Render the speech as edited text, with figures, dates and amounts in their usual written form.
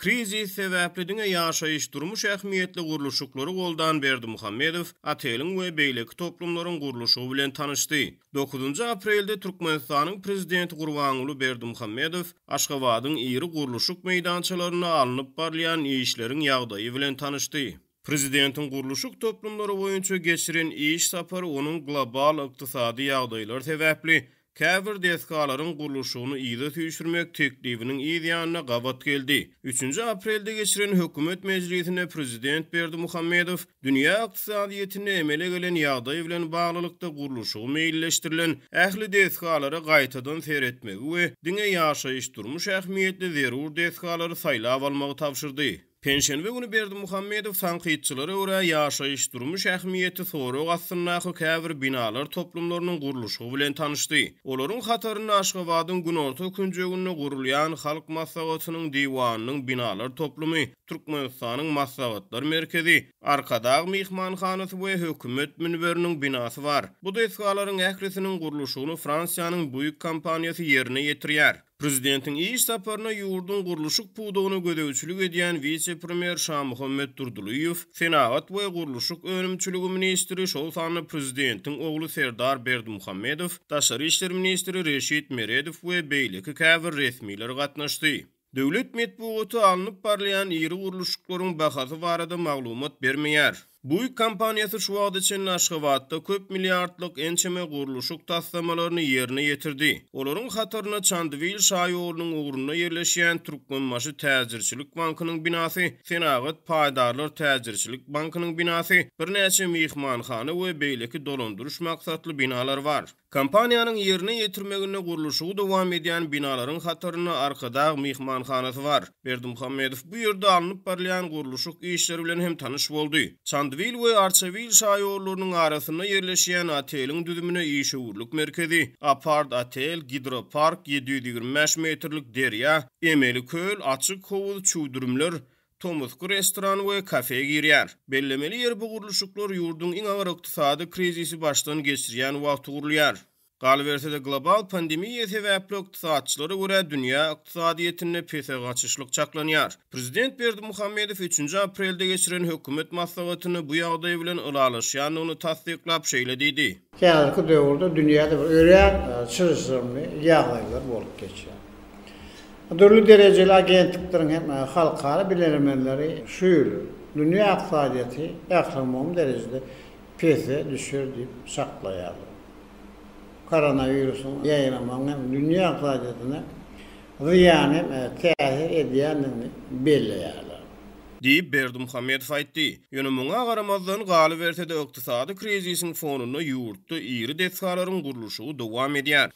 Krizis sebäpli diňe ýaşaýyş-durmuş ähmiýetli gurluşyklary goldan Berdimuhamedow oteliň we beýleki toplumlaryň gurluşygy bilen tanyşdy. Dokuzynjy aprelde Türkmenistanyň Prezidenti Gurbanguly Berdimuhamedow Aşgabadyň iri gurluşyk meýdançalarynda alnyp barylýan işleriň ýagdaýy bilen tanyşdy. Prezidentiň gurluşyk toplumlary boýunça geçiren iş sapary onuň global ykdysady ýagdaýlar sebäpli käbir desgalaryň gurluşygyny yza süýşürmek teklibiniň yz ýanyna gabat geldi. Üçünji aprelde geçiren hökümet mejlisinde prezident Berdimuhamedow dünýä ykdysadyýetinde emele gelen ýagdaý bilen baglylykda gurluşygy meýilleşdirilen ähli desgalara gaýtadan seretmegi we diňe ýaşaýyş-durmuş ähmiýetli zerur desgalary saýlap almagy tabşyrdy. Penşenbe güni Berdimuhamedow tankytçylara görä ýaşaýyş-durmuş ähmiýeti sorag astyndaky käbir binalar toplumlarynyň gurluşygy bilen tanyşdy. Olaryň hatarynda Aşgabadyň günorta künjeginde gurulýan Halk Maslahatynyň Diwanynyň binalar toplumy, Türkmenistanyň Maslahatlar merkezi, Arkadag myhmanhanasy we Hökümet münberiniň binasy bar. Bu desgalaryň ählisiniň gurluşygyny Fransiýanyň Bouygues kompaniýasy ýerine ýetirýär. Prezidentiň iş saparyna ýurduň gurluşyk pudagyna gözegçilik edýän wise-premýer Şamuhammet Durdylyýew, senagat we gurluşyk önümçiligi ministri, şol sanda prezidentiň ogly Serdar Berdimuhamedow, daşary işler ministri Reşit Meredow we beýleki käbir resmiler gatnaşdy. Döwlet metbugaty alnyp barylýan iri gurluşyklaryň bahasy barada maglumat bermeýär. Buig kompaniýasy şu wagta çenli Aşgabatda köp milliardlyk ençeme gurluşyk taslamalaryny ýerine ýetirdi. Olaryň hatarynda Çandybil şaýolunyň ugrunda ýerleşýän Türkmenbaşy täjirçilik bankynyň binasy, Senagat paýdarlar täjirçilik bankynyň binasy, birnäçe myhmanhana we beýleki dolandyryş maksatly binalar bar. Kompaniýanyň ýerine ýetirmeginde gurluşygy dowam edýän binalaryň hatarynda Arkadag myhmanhanasy bar. Berdimuhamedow bu ýerde alnyp barylýan gurluşyk işleri bilen hem tanyş boldy. Çandybil we Arçabil şaýollarynyň arasynda ýerleşýän oteliň düzümine işewürlik merkezi, apart-otel, gidropark, 725 metrlik derýa, emeli köl, açyk howuz, çüwdürimler, tomusky restoran we kafe girýär. Bellemeli ýeri bu gurluşyklar ýurduň iň agyr ykdysady krizisi başdan geçirýän wagty gurulýar. Galyberse-de global pandemiýa sebäpli ykdysatçylara görä dünýä ykdysadyýetinde pese gaçyşlyk çaklanýar. Prezident Berdimuhamedow üçünji aprelde geçiren hökümet maslahatynda bu ýagdaý bilen ylalaşýandygyny tassyklap şeýle diýdi. Häzirki döwürde dünýäde bir örän çylşyrymly ýagdaýlar bolup geçýär. Dürli derejeli agentlikleriň hem halkara bilermenleri şu ýyl dünýä ykdysadyýeti ählumumy derejede pese düşer diýip çaklaýarlar. Koronawirusyň ýaýramagynyň hem dünýä ykdysadyýetine zyýan hem täsir edýändigini belleýärler. Diýip, Berdimuhamedow aýtdy. Ýöne muňa garamazdan, galyberse-de, ykdysady krizisiň fonunda ýurtda iri desgalaryň gurluşygy dowam edýär.